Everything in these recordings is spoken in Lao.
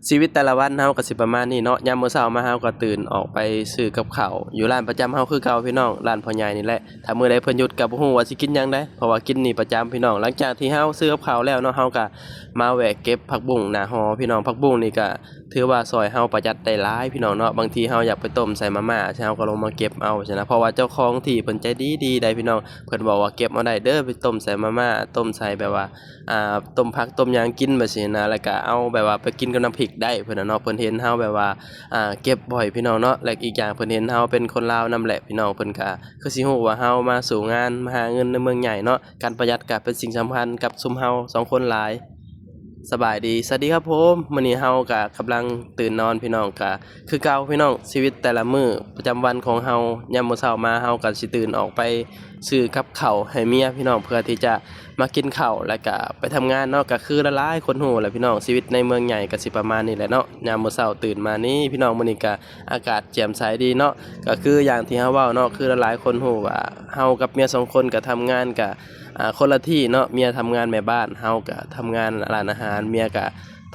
ຊີວິດແຕ່ລະວັນເຮົາກໍຊິປະມານນີ້ເນາະ. ຍາມມື້ເຊົ້າມາເຮົາກໍຕື່ນອອກໄປຊື້ກັບເຂົ້າຢູ່ຮ້ານປະຈຳເຮົາຄືເກົ່າພີ່ນ້ອງ, ຮ້ານພໍ່ໃຫຍ່ນີ້ແຫຼະ. ຖ້າມື້ໃດເພິ່ນຢຸດກໍບໍ່ຮູ້ວ່າຊິກິນຫຍັງໃດ, ເພາະວ່າກິນນີ້ປະຈຳພີ່ນ້ອງ. ຫຼັງຈາກທີ່ເຮົາຊື້ກັບເຂົ້າແລ້ວເນາະ, ເຮົາກໍມາແວະເກັບຜັກບຸ້ງໜ້າຫໍພີ່ນ້ອງ. ຜັກບຸ້ງນີ້ກໍຖືວ່າຊ່ອຍເຮົາປະຢັດໄດ້ຫຼາຍພີ່ນ້ອງເນາະ. ບາງທີເຮົາຢາກໄປຕົ້ມໃສ່ມາມ່າ ເຮົາກໍລົງມາເກັບເອົາຊີ້ນະ, ເພາະວ່າເຈົ້າຂອງທີ່ເພິ່ນໃຈດີໆໃດ໋ພີ່ນ້ອງ. ເພິ່ນບອກວ່າເກັບເອົາໄດ້ເດີ ໄປຕົ້ມໃສ່ມາມ່າ ຕົ້ມໃສ່ແບບວ່າ ອ່າ ຕົ້ມຜັກຕົ້ມຫຍັງກິນແບບຊີ້ນະ, ແລ້ວກະເອົາແບບວ່າໄປກິນກັບນ້ຳພິກໄດ້ ເພິ່ນນະເນາະ. ເພິ່ນເຫັນເຮົາແບບວ່າ ອ່າ ເກັບບໍ່ອຍພີ່ນ້ອງເນາະ, ແລະ ອີກຢ່າງເພິ່ນເຫັນເຮົາເປັນຄົນລາວນຳແຫຼະພີ່ນ້ອງ, ເພິ່ນກະຄືຊິຮູ້ວ່າເຮົາມາສູ້ງານ ມາຫາເງິນໃນເມືອງໃຫຍ່ເນາະ. ການປະຢັດກະເປັນສິ່ງສຳຄັນກັບຊຸມເຮົາສອງຄົນຫຼາຍ. ສະບາຍດີ ສະຫວັດດີຄັບຜົມ. ມື້ນີ້ເຮົາກະກຳລັງຕື່ນນອນພີ່ນ້ອງ, ກະຄືເກົ່າພີ່ນ້ອງ, ຊີວິດແຕ່ລະມື້ປະຈຳວັນຂອງເຮົາ, ຍາມມື້ເຊົ້າມາເຮົາກະຊິຕື່ນອອກໄປ ຊື້ກັບເຂົ້າໃຫ້ເມຍພີ່ນ້ອງ ເພື່ອທີ່ຈະມາກິນເຂົ້າ ແລ້ວກະໄປທຳງານເນາະ. ກະຄືຫຼາຍໆຄົນຮູ້ແຫຼະພີ່ນ້ອງ, ຊີວິດໃນເມືອງໃຫຍ່ກະຊິປະມານນີ້ແຫຼະເນາະ. ຍາມມື້ເຊົ້າຕື່ນມານີ້ພີ່ນ້ອງ, ມື້ນີ້ກະອາກາດແຈ່ມໃສດີເນາະ. ກະຄືຢ່າງທີ່ເຮົາເວົ້າເນາະ, ຄືຫຼາຍໆຄົນຮູ້ວ່າເຮົາກັບເມຍສອງຄົນກະທຳງານກະ ອ່າ ຄົນລະທີ່ເນາະ, ເມຍທຳງານແມ່ບ້ານ, ເຮົາກະທຳງານຮ້ານອາຫານ, ເມຍກະ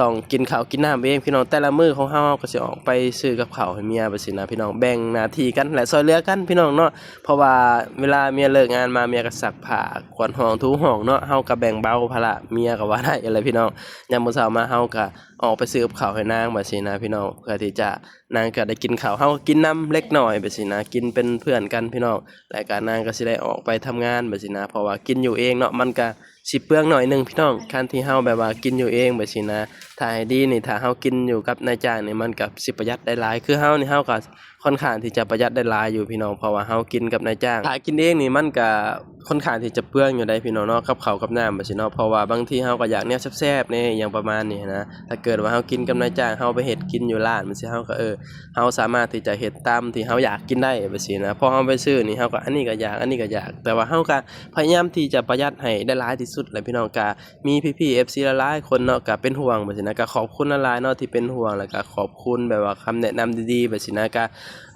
ຕ້ອງກິນເຂົ້າກິນນ້ຳເອງພີ່ນ້ອງ. ແຕ່ລະມື້ຂອງເຮົາ ເຮົາກໍຊິອອກໄປຊື້ກັບເຂົ້າໃຫ້ເມຍແບບຊີ້ນະພີ່ນ້ອງ, ແບ່ງໜ້າທີ່ກັນ ແລະ ຊ່ອຍເຫຼືອກັນພີ່ນ້ອງເນາະ. ເພາະວ່າເວລາເມຍເລີກງານມາ ເມຍກໍຊັກຜ້າ ກວາດຫ້ອງ ຖູຫ້ອງເນາະ, ເຮົາກໍແບ່ງເບົາພາລະເມຍກໍວ່າໄດ້ຫັ້ນແຫຼະພີ່ນ້ອງ. ຍາມມື້ເຊົ້າມາ ເຮົາກໍອອກໄປຊື້ກັບເຂົ້າໃຫ້ນາງແບບຊີ້ນະພີ່ນ້ອງ, ເພື່ອທີ່ຈະ ນາງກໍໄດ້ກິນເຂົ້າ ເຮົາກໍກິນນຳເລັກນ້ອຍແບບຊີ້ນະ, ກິນເປັນເພື່ອນກັນພີ່ນ້ອງ. ແລ້ວກໍນາງກໍຊິໄດ້ອອກໄປທຳງານແບບຊີ້ນະ, ເພາະວ່າກິນຢູ່ເອງເນາະ ມັນກໍ ຊິເປືອງໜ້ອຍໜຶ່ງພີ່ນ້ອງ, ຄັນທີ່ເຮົາແບບວ່າກິນຢູ່ເອງແບບຊີ້ນະ. ຖ້າໃຫ້ດີນີ້ ຖ້າເຮົາກິນຢູ່ກັບນາຍຈ້າງນີ້ ມັນກໍຊິປະຢັດໄດ້ຫຼາຍ. ຄືເຮົານີ້ ເຮົາກໍຄ່ອນຂ້າງທີ່ຈະປະຢັດໄດ້ຫຼາຍຢູ່ພີ່ນ້ອງ, ເພາະວ່າເຮົາກິນກັບນາຍຈ້າງ. ຖ້າກິນເອງນີ້ ມັນກໍຄ່ອນຂ້າງທີ່ຈະເປືອງຢູ່ໃດ໋ພີ່ນ້ອງເນາະ, ກັບເຂົ້າກັບນ້ຳແບບຊີ້ເນາະ, ເພາະວ່າບາງທີເຮົາກໍຢາກແນວແຊບໆແດ່ ອີ່ຫຍັງປະມານນີ້ນະ. ຖ້າເກີດວ່າເຮົາກິນກັບນາຍຈ້າງ ເຮົາໄປເຮັດກິນຢູ່ຮ້ານແບບຊີ້ ເຮົາກໍ ເອີ ເຮົາສາມາດທີ່ຈະເຮັດຕາມທີ່ເຮົາຢາກກິນໄດ້ແບບຊີ້ນະ. ພໍເຮົາໄປຊື້ນີ້ ເຮົາກໍອັນນີ້ກໍຢາກ ອັນນີ້ກໍຢາກ, ແຕ່ວ່າເຮົາກໍ ພະຍາຍາມທີ່ຈະປະຢັດໃຫ້ໄດ້ຫຼາຍທີ່ສຸດແຫຼະພີ່ນ້ອງ. ກະມີພີ່ໆ ເອັຟຊີ ຫຼາຍໆຄົນເນາະ ກະເປັນຫ່ວງແບບຊີ້ນະ, ກະຂອບຄຸນຫຼາຍໆເນາະທີ່ເປັນຫ່ວງ ແລ້ວກະຂອບຄຸນແບບວ່າຄຳແນະນຳດີໆແບບຊີ້ນະ. ກະ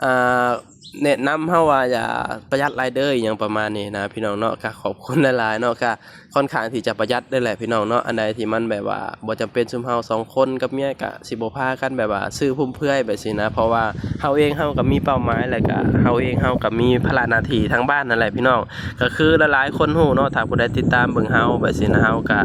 ອ່າ ແນະນຳເຮົາວ່າຢ່າປະຢັດຫຼາຍເດີ ອີ່ຫຍັງປະມານນີ້ນະພີ່ນ້ອງເນາະ. ກະຂອບຄຸນຫຼາຍໆເນາະ, ກະຄ່ອນຂ້າງທີ່ຈະປະຢັດເລີຍແຫຼະພີ່ນ້ອງເນາະ. ອັນໃດທີ່ມັນແບບວ່າບໍ່ຈຳເປັນ ຊຸມເຮົາສອງຄົນກັບເມຍກະຊິບໍ່ພາກັນແບບວ່າຊື້ຟຸມເຟືອຍແບບຊີ້ນະ, ເພາະວ່າເຮົາເອງເຮົາກໍມີເປົ້າໝາຍ ແລ້ວກະເຮົາເອງເຮົາກໍມີພາລະໜ້າທີ່ທາງບ້ານນັ້ນແຫຼະພີ່ນ້ອງ. ກໍຄືຫຼາຍໆຄົນຮູ້ເນາະ, ຖ້າຜູ້ໃດຕິດຕາມເບິ່ງເຮົາແບບຊີ້ນະ, ເຮົາກະ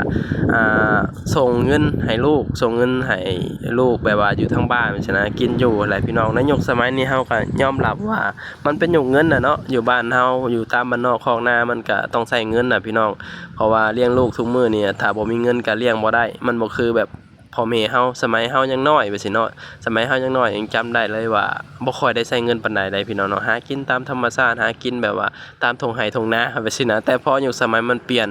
ອ່າ ສົ່ງເງິນໃຫ້ລູກ ສົ່ງເງິນໃຫ້ລູກແບບວ່າຢູ່ທາງບ້ານແບບຊີ້ນະ ກິນຢູ່ແຫຼະພີ່ນ້ອງ. ໃນຍຸກສະໄໝນີ້ເຮົາກະຍອມຮັບວ່າມັນເປັນຍຸກເງິນນະເນາະ, ຢູ່ບ້ານເຮົາ ຢູ່ຕາມບ້ານນອກຄອກນາ ມັນກະຕ້ອງໃຊ້ເງິນນະພີ່ນ້ອງ. ເພາະວ່າລ້ຽງລູກທຸກມື້ນີ້ ຖ້າບໍ່ມີເງິນກະລ້ຽງບໍ່ໄດ້, ມັນບໍ່ຄືແບບ ພໍ່ແມ່ເຮົາ ສະໄໝເຮົາຍັງນ້ອຍແບບຊີ້ເນາະ, ສະໄໝເຮົາຍັງນ້ອຍຍັງຈຳໄດ້ເລີຍວ່າບໍ່ຄ່ອຍໄດ້ໃຊ້ເງິນປານໃດໃດ໋ພີ່ນ້ອງເນາະ, ຫາກິນຕາມທຳມະຊາດ ຫາກິນແບບວ່າຕາມທົ່ງໄຮ່ທົ່ງນາແບບຊີ້ນະ. ແຕ່ພໍຍຸກສະໄໝມັນປ່ຽນ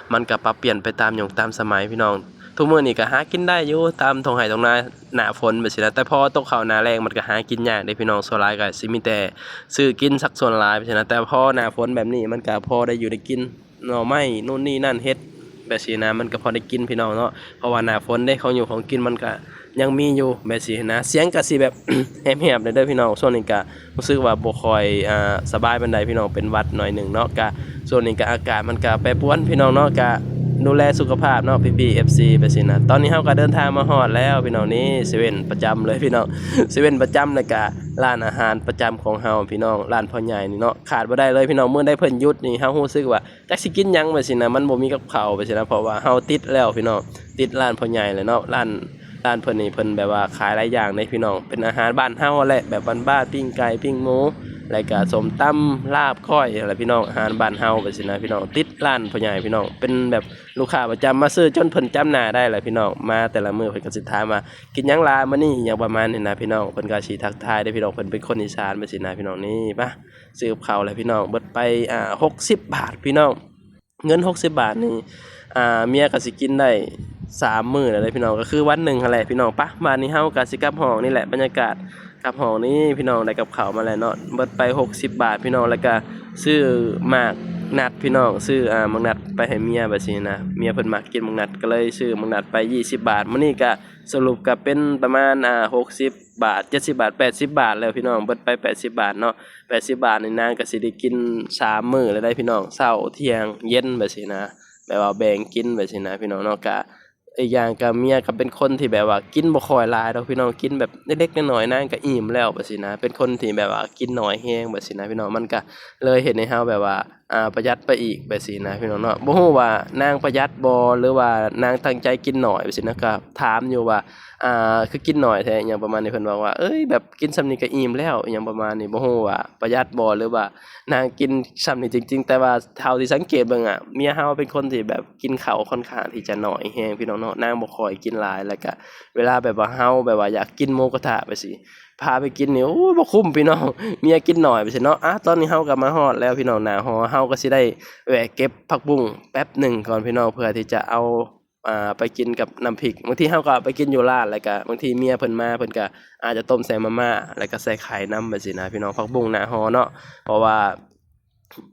ມັນກໍປັບປ່ຽນໄປຕາມຍຸກຕາມສະໄໝພີ່ນ້ອງ. ທຸກມື້ນີ້ກໍຫາກິນໄດ້ຢູ່ຕາມທົ່ງໄຮ່ທົ່ງນາ ໜ້າຝົນແບບຊີ້ນະ, ແຕ່ພໍຕົກເຂົ້າໜ້າແລ້ງມັນກໍຫາກິນຍາກເດ້ພີ່ນ້ອງ. ສ່ວນຫຼາຍກໍຊິມີແຕ່ຊື້ກິນສັກສ່ວນຫຼາຍແບບຊີ້ນະ, ແຕ່ພໍໜ້າຝົນແບບນີ້ມັນກໍພໍໄດ້ຢູ່ໄດ້ກິນ ໜໍ່ໄມ້ ໂນ່ນນີ້ນັ້ນ ເຫັດແບບຊີ້ນະ, ມັນກໍພໍໄດ້ກິນພີ່ນ້ອງເນາະ. ເພາະວ່າໜ້າຝົນເດ້ ຂອງຢູ່ຂອງກິນມັນກໍຍັງມີຢູ່ແບບຊີ້ນະ. ສຽງກໍຊິແບບ ແຫບໆແດ່ເດີພີ່ນ້ອງ, ຊ່ວງນີ້ກໍຮູ້ສຶກວ່າບໍ່ຄ່ອຍ ອ່າ ສະບາຍປານໃດພີ່ນ້ອງ, ເປັນຫວັດໜ້ອຍໜຶ່ງເນາະ. ກໍຊ່ວງນີ້ກໍອາກາດມັນກໍແປປວນພີ່ນ້ອງເນາະ, ກໍດູແລສຸຂະພາບເນາະ ພີ່ໆ ເອັຟຊີ ແບບຊີ້ນະ. ຕອນນີ້ເຮົາກໍເດີນທາງມາຮອດແລ້ວພີ່ນ້ອງ, ນີ້ເຊເວັ່ນປະຈຳເລີຍພີ່ນ້ອງ, ເຊເວັ່ນປະຈຳ ແລ້ວກໍຮ້ານອາຫານປະຈຳຂອງເຮົາພີ່ນ້ອງ, ຮ້ານພໍ່ໃຫຍ່ນີ້ເນາະ, ຂາດບໍ່ໄດ້ເລີຍພີ່ນ້ອງ. ມື້ໃດເພິ່ນຢຸດນີ້ ເຮົາຮູ້ສຶກວ່າ ຈັກຊິກິນຫຍັງແບບຊີ້ນະ, ມັນບໍ່ມີກັບເຂົ້າແບບຊີ້ນະ, ເພາະວ່າເຮົາຕິດແລ້ວພີ່ນ້ອງ, ຕິດຮ້ານພໍ່ໃຫຍ່ແຫຼະເນາະ. ຮ້ານ ຮ້ານເພິ່ນນີ້ເພິ່ນແບບວ່າຂາຍຫຼາຍຢ່າງເດ້ພີ່ນ້ອງ, ເປັນອາຫານບ້ານເຮົາຫັ້ນແຫຼະ, ແບບບ້ານໆ ປີ້ງໄກ່ ປີ້ງໝູ ແລ້ວກະສົ້ມຕຳ ລາບ ກ້ອຍຫັ້ນແຫຼະພີ່ນ້ອງ, ອາຫານບ້ານເຮົາແບບຊີ້ນະພີ່ນ້ອງ. ຕິດຮ້ານພໍ່ໃຫຍ່ພີ່ນ້ອງ, ເປັນແບບລູກຄ້າປະຈຳ ມາຊື້ຈົນເພິ່ນຈຳໜ້າໄດ້ແຫຼະພີ່ນ້ອງ. ມາແຕ່ລະມື້ເພິ່ນກໍຊິຖາມວ່າ ກິນຫຍັງຫຼາມື້ນີ້ ຫຍັງປະມານນີ້ນະພີ່ນ້ອງ, ເພິ່ນກໍຊິທັກທາຍເດ້ພີ່ນ້ອງ, ເພິ່ນເປັນຄົນອີສານແບບຊີ້ນະພີ່ນ້ອງ. ນີ້ປະ ຊື້ກັບເຂົ້າແຫຼະພີ່ນ້ອງ, ເບິດໄປ ອ່າ ຫົກສິບບາດພີ່ນ້ອງ. ເງິນຫົກສິບບາດນີ້ ອ່າ ເມຍກໍຊິກິນໄດ້ສາມມື້ແລ້ວເດ້ພີ່ນ້ອງ, ກໍຄືວັນໜຶ່ງຫັ້ນແຫຼະພີ່ນ້ອງ. ປະ ບາດນີ້ເຮົາກໍຊິກັບຫ້ອງນີ້ແຫຼະ, ບັນຍາກາດກັບຫ້ອງນີ້ພີ່ນ້ອງ, ໄດ້ກັບເຂົ້າມາແລ້ວເນາະ, ເບິດໄປຫົກສິບບາດພີ່ນ້ອງ. ແລ້ວກໍຊື້ໝາກນັດພີ່ນ້ອງ, ຊື້ ອ່າ ໝາກນັດໄປໃຫ້ເມຍແບບຊີ້ນະ, ເມຍເພິ່ນມັກກິນໝາກນັດ ກໍເລີຍຊື້ໝາກນັດໄປຊາວບາດ. ມື້ນີ້ກໍສະຫຼຸບກໍເປັນປະມານ ອ່າ ຫົກສິບ ບາດ ເຈັດສິບບາດ ແປດສິບບາດແລ້ວພີ່ນ້ອງ, ເບິດໄປແປດສິບບາດເນາະ. ແປດສິບບາດນີ້ນາງກໍຊິໄດ້ກິນສາມມື້ແລ້ວໄດ໋ພີ່ນ້ອງ, ເຊົ້າ ທ່ຽງ ເຢັນ ແບບຊີ້ນະ, ແບບວ່າແບ່ງກິນແບບຊີ້ນະພີ່ນ້ອງເນາະ. ກະ ອີກຢ່າງກໍເມຍກໍເປັນຄົນທີ່ແບບວ່າກິນບໍ່ຄ່ອຍຫຼາຍດອກພີ່ນ້ອງ ກິນແບບເລັກໆນ້ອຍໆ ນາງກໍອີ່ມແລ້ວແບບຊີ້ນະ ເປັນຄົນທີ່ແບບວ່າກິນໜ້ອຍແຮງແບບຊີ້ນະພີ່ນ້ອງ ມັນກໍເລີຍເຮັດໃຫ້ເຮົາແບບວ່າ ອ່າ ປະຢັດໄປອີກແບບຊີ້ນະພີ່ນ້ອງເນາະ ບໍ່ຮູ້ວ່ານາງປະຢັດບໍ່ ຫຼືວ່ານາງຕັ້ງໃຈກິນໜ້ອຍແບບຊີ້ນະ ກໍຖາມຢູ່ວ່າ ອ່າ ຄືກິນໜ້ອຍແທ້ ອີ່ຫຍັງປະມານນີ້ ເພິ່ນບອກວ່າ ເອີຍ ແບບກິນສ່ຳນີ້ກໍອີ່ມແລ້ວ ອີ່ຫຍັງປະມານນີ້ ບໍ່ຮູ້ວ່າປະຢັດບໍ່ ຫຼືວ່ານາງກິນສ່ຳນີ້ຈິງໆ ແຕ່ວ່າເທົ່າທີ່ສັງເກດເບິ່ງອະ ເມຍເຮົາເປັນຄົນທີ່ແບບກິນເຂົ້າຄ່ອນຂ້າງທີ່ຈະໜ້ອຍແຮງພີ່ນ້ອງເນາະ ນາງບໍ່ຄ່ອຍກິນຫຼາຍ ແລ້ວກະເວລາແບບວ່າເຮົາແບບວ່າຢາກກິນໝູກະທະແບບຊີ້ ພາໄປກິນນີ້ ໂອ້ຍ ບໍ່ຄຸ້ມພີ່ນ້ອງ ເມຍກິນໜ້ອຍແບບຊີ້ເນາະ ອາ ຕອນນີ້ເຮົາກໍມາຮອດແລ້ວພີ່ນ້ອງ ໜ້າຫໍ ເຮົາກໍຊິໄດ້ແວະເກັບຜັກບຸ້ງແປັບໜຶ່ງກ່ອນພີ່ນ້ອງ ເພື່ອທີ່ຈະເອົາ ອ່າ ໄປກິນກັບນ້ຳພິກ ບາງທີເຮົາກໍໄປກິນຢູ່ຮ້ານ ແລ້ວກະບາງທີເມຍເພິ່ນມາ ເພິ່ນກະອາດຈະຕົ້ມໃສ່ມາມ່າ ແລ້ວກະໃສ່ໄຂ່ນຳແບບຊີ້ນະພີ່ນ້ອງ ຜັກບຸ້ງໜ້າຫໍເນາະ ເພາະວ່າ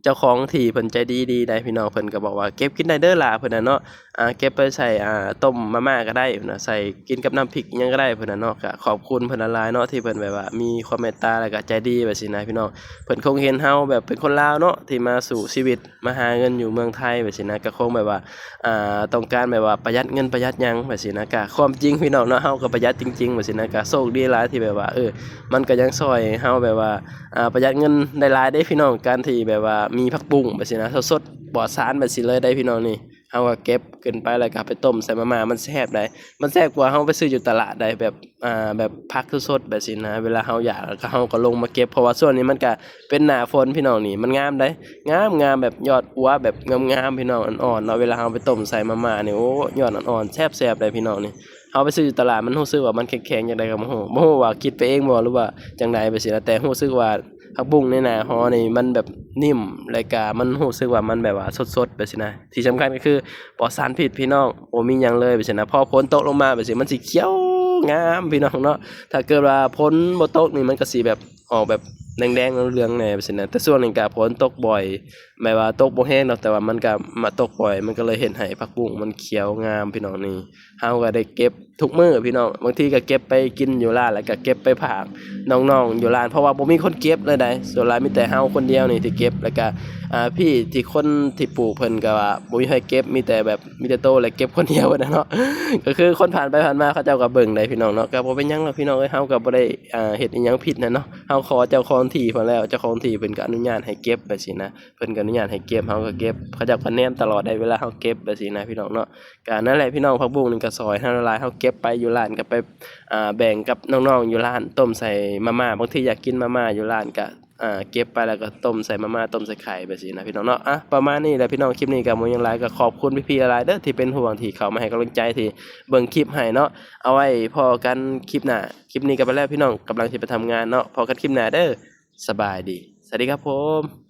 ເຈົ້າຂອງທີ່ເພິ່ນໃຈດີດີໃດ໋ພີ່ນ້ອງ ເພິ່ນກໍບອກວ່າ ເກັບກິນໄດ້ເດີຫຼ້າ ເພິ່ນນະເນາະ ອ່າ ເກັບໄປໃສ່ ອ່າ ຕົ້ມມາມ່າກໍໄດ້ ເພິ່ນວ່າ ໃສ່ກິນກັບນ້ຳພິກຫຍັງກໍໄດ້ ເພິ່ນນະເນາະ ກໍຂອບຄຸນເພິ່ນຫຼາຍໆເນາະ ທີ່ເພິ່ນແບບວ່າມີຄວາມເມດຕາ ແລ້ວກະໃຈດີແບບຊີ້ນະພີ່ນ້ອງ ເພິ່ນຄົງເຫັນເຮົາແບບເປັນຄົນລາວເນາະ ທີ່ມາສູ້ຊີວິດ ມາຫາເງິນຢູ່ເມືອງໄທແບບຊີ້ນະ ກໍຄົງແບບວ່າ ອ່າ ຕ້ອງການແບບວ່າປະຢັດເງິນປະຢັດຫຍັງແບບຊີ້ນະ ກະຄວາມຈິງພີ່ນ້ອງເນາະ ເຮົາກໍປະຢັດຈິງໆແບບຊີ້ນະ ກະໂຊກດີຫຼາຍທີ່ແບບວ່າ ເອີ ມັນກໍຍັງຊ່ອຍເຮົາແບບວ່າ ອ່າ ປະຢັດເງິນໄດ້ຫຼາຍເດ້ພີ່ນ້ອງ ການທີ່ແບບວ່າມີຜັກບຸ້ງແບບຊີ້ນະ ສົດໆ ປອດສານແບບຊີ້ເລີຍໄດ໋ພີ່ນ້ອງນີ້ ເຮົາກໍເກັບຂຶ້ນໄປ ແລ້ວກໍໄປຕົ້ມໃສ່ມາມ່າ ມັນແຊບໄດ໋ ມັນແຊບກວ່າເຮົາໄປຊື້ຢູ່ຕະຫຼາດໄດ໋ ແບບ ອ່າ ແບບຜັກສົດໆແບບຊີ້ນະ ເວລາເຮົາຢາກ ແລ້ວກໍເຮົາກໍລົງມາເກັບ ເພາະວ່າຊ່ວງນີ້ມັນກະເປັນໜ້າຝົນພີ່ນ້ອງນີ້ ມັນງາມໃດ໋ ງາມໆ ແບບຍອດອົວແບບງາມໆ ພີ່ນ້ອງ ອ່ອນໆເນາະ ເວລາເຮົາໄປຕົ້ມໃສ່ມາມ່ານີ້ ໂອ້ ຍອດອ່ອນໆ ແຊບໆໃດ໋ພີ່ນ້ອງນີ້ ເຮົາໄປຊື້ຢູ່ຕະຫຼາດ ມັນຮູ້ສຶກວ່າມັນແຂງໆຈັ່ງໃດກໍບໍ່ຮູ້ ບໍ່ຮູ້ວ່າຄິດໄປເອງບໍ່ ຫຼືວ່າຈັ່ງໃດແບບຊີ້ນະ ແຕ່ຮູ້ສຶກວ່າຜັກບຸ້ງໃນໜ້າຫໍນີ້ ມັນແບບນິ້ມ ແລ້ວກະມັນຮູ້ສຶກວ່າມັນແບບວ່າສົດໆແບບຊີ້ນະ ທີ່ສຳຄັນກໍຄືປອດສານພິດພີ່ນ້ອງ ບໍ່ມີຫຍັງເລີຍແບບຊີ້ນະ ພໍຝົນຕົກລົງມາແບບຊີ້ ມັນຊິຂຽວງາມພີ່ນ້ອງເນາະ ຖ້າເກີດວ່າຝົນບໍ່ຕົກນີ້ ມັນກໍຊິແບບອອກແບບແດງໆເຫຼືອງໆແດ່ແບບຊີ້ນະ ແຕ່ຊ່ວງນີ້ກໍຝົນຕົກບ່ອຍ ແບບວ່າຕົກບໍ່ແຮງດອກ ແຕ່ວ່າມັນກໍມາຕົກບ່ອຍ ມັນກໍເລີຍເຮັດໃຫ້ຜັກບຸ້ງມັນຂຽວງາມພີ່ນ້ອງນີ້ ເຮົາກໍໄດ້ເກັບທຸກມື້ພີ່ນ້ອງ ບາງທີກໍເກັບໄປກິນຢູ່ຮ້ານ ແລ້ວກໍເກັບໄປຝາກນ້ອງໆຢູ່ຮ້ານ ເພາະວ່າບໍ່ມີຄົນເກັບເລີຍໃດ໋ ສ່ວນຫຼາຍມີແຕ່ເຮົາຄົນດຽວນີ້ທີ່ເກັບ ແລ້ວກໍ ອ່າ ພີ່ທີ່ຄົນທີ່ປູກເພິ່ນກໍວ່າບໍ່ມີໃຜເກັບ ມີແຕ່ແບບ ມີແຕ່ໂຕແຫຼະເກັບຄົນດຽວຫັ້ນນະເນາະ ກໍຄືຄົນຜ່ານໄປຜ່ານມາເຂົາເຈົ້າກໍເບິ່ງໄດ໋ພີ່ນ້ອງເນາະ ກໍບໍ່ເປັນຫຍັງດອກພີ່ນ້ອງເອີຍ ເຮົາກໍບໍ່ໄດ້ ອ່າ ເຮັດອີ່ຫຍັງຜິດນະເນາະ ເຮົາຂໍເຈົ້າຂອງທີ່ເພິ່ນແລ້ວ ເຈົ້າຂອງທີ່ເພິ່ນກໍອະນຸຍາດໃຫ້ເກັບແບບຊີ້ນະ ເພິ່ນກໍອະນຸຍາດໃຫ້ເກັບ ເຮົາກໍເກັບ ເຂົາເຈົ້າກໍແນມຕະຫຼອດໄດ໋ ເວລາເຮົາເກັບແບບຊີ້ນະພີ່ນ້ອງເນາະ ກໍນັ້ນແຫຼະພີ່ນ້ອງ ຜັກບຸ້ງນີ້ກໍຊ່ອຍເຮົາຫຼາຍ ເຮົາເກັບໄປຢູ່ຮ້ານ ກໍໄປ ອ່າ ແບ່ງກັບນ້ອງໆຢູ່ຮ້ານ ຕົ້ມໃສ່ມາມ່າ ບາງທີຢາກກິນມາມ່າຢູ່ຮ້ານກໍ ອ່າ ເກັບໄປແລ້ວກໍຕົ້ມໃສ່ມາມ່າ ຕົ້ມໃສ່ໄຂ່ແບບຊີ້ນະພີ່ນ້ອງເນາະ ອ່ະ ປະມານນີ້ແຫຼະພີ່ນ້ອງ ຄລິບນີ້ກໍບໍ່ມີຫຍັງຫຼາຍ ກໍຂອບຄຸນພີ່ໆຫຼາຍໆເດີ ທີ່ເປັນຫ່ວງ ທີ່ເຂົ້າມາໃຫ້ກຳລັງໃຈ ທີ່ເບິ່ງຄລິບໃຫ້ເນາະ ເອົາໄວ້ພໍ້ກັນຄລິບໜ້າ ຄລິບນີ້ກໍໄປແລ້ວພີ່ນ້ອງ ກຳລັງຊິໄປທຳງານເນາະ ພໍ້ກັນຄລິບໜ້າເດີ ສະບາຍດີ ສະຫວັດດີຄັບຜົມ.